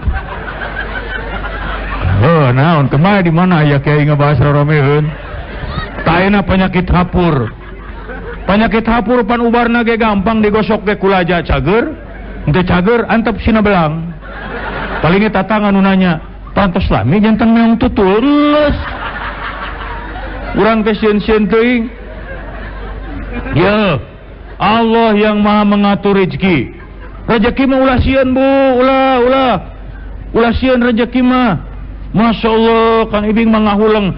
Oh, naon kemana di mana ya kiai ngebahas roromeheun. Taena penyakit hapur. Penyakit hapur pan ubarna ge gampang digosok ge kulaja cager, henteu cager antep sina belang. Paling tatang anu nanya, pantos lami jantan meong tutul geus. Urang teh sieun-sieun teuing. Ya, Allah yang maha mengatur rezeki. Rezeki mah ulah sieun bu, ulah ulah. Ulah sieun rezeki mah. Masya Allah, Kang Ibing mah ngahuleng.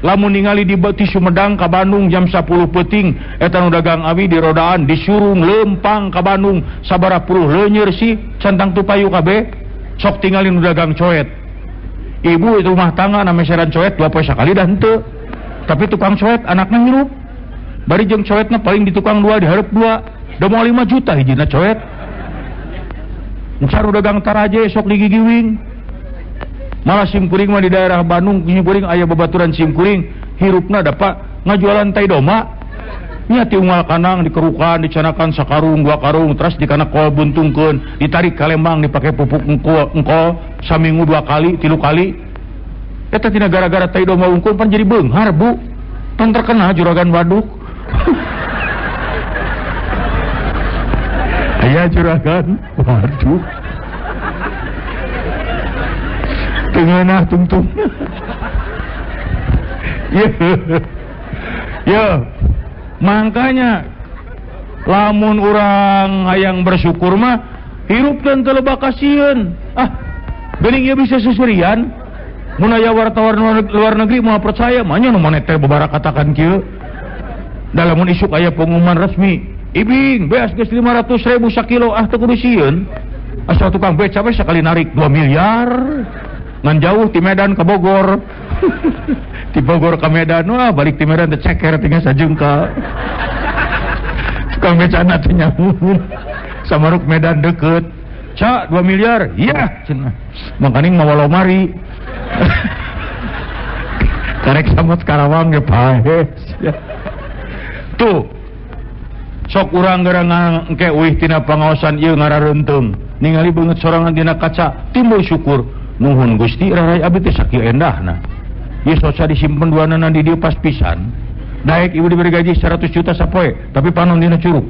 Lamun ningali di ti Sumedang ka Bandung jam 10 peuting, eta nu dagang awi di rodaan disurung lempang ka Bandung sabaraha puluh leunyer sih cantang tupayu kabeh. Sok tingali nu dagang coet. Ibu itu rumah tangga na meseran coet 2 poe sakali dah henteu. Tapi tukang coet anakna ngirup. Bari jeung coetna paling di tukang 2 dihareup 2. Da moal 5 juta hijina coet. Encar dagang taraje sok digigiwing. Malah simkuring mah di daerah Bandung simkuring aya babaturan simkuring hirupna dapat ngajualan tai doma. Nya ti unggal kanang dikerukan dicanakan sakarung 2 karung terus dikana kol buntungkeun ditarik ka Lembang dipake pupuk engkol saminggu 2 kali 3 kali. Eta tina gara-gara tai doma unggul pan jadi beunghar bu. Pan terkenal juragan waduk. Aya juragan waduk. Tengenah tungtung. Ya. Ya. Makanya lamun urang hayang bersyukur mah hirup dan teu loba kasieun. Ah, geuning ieu bisa susurian. Mun aya wartawan luar negeri moal percaya, mah nya nu maneh teh babarakatakan kieu. Da lamun isuk aya pengumuman resmi, Ibing beas geus 500.000 sakilo, ah teu kudu sieun. Asal tukang beca we sakali narik 2 miliar. Ngan jauh ti Medan ke Bogor. Ti Bogor ke Medan, wah balik ti Medan teh ceker tinggal sajungka. Tukang becana teh nyamun. Samaruk Medan deket. Ca 2 miliar. Iya cenah. Makaning mawa lomari. Karek samot Karawang ge paes. Tuh. Sok urang geura engke uih tina pangaosan ieu ngarareunteung. Ningali beungeut sorangan dina kaca, timbul syukur. Nuhun Gusti rarai abdi teh sakieu endahna. Ieu soca disimpen duanana di dieu pas pisan. Daek ibu diberi gaji 100 juta sapoe, tapi panon dina curug.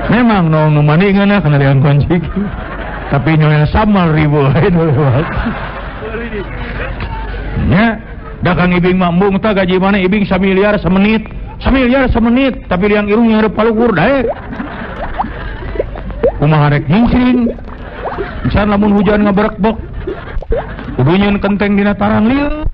Memang nu mani ngeunah kana liang kunci. Tapi nyonya samal ribu lain lewat. Nya, da Kang Ibing mah embung tah gaji mana Ibing samiliar semenit. Samiliar semenit, tapi liang irung nyareup paluhur daek. Kumaha rek nyingsirin. Misalnya lamun hujan ngaberekbek, kudu nyeun kenteng dina tarang lieu.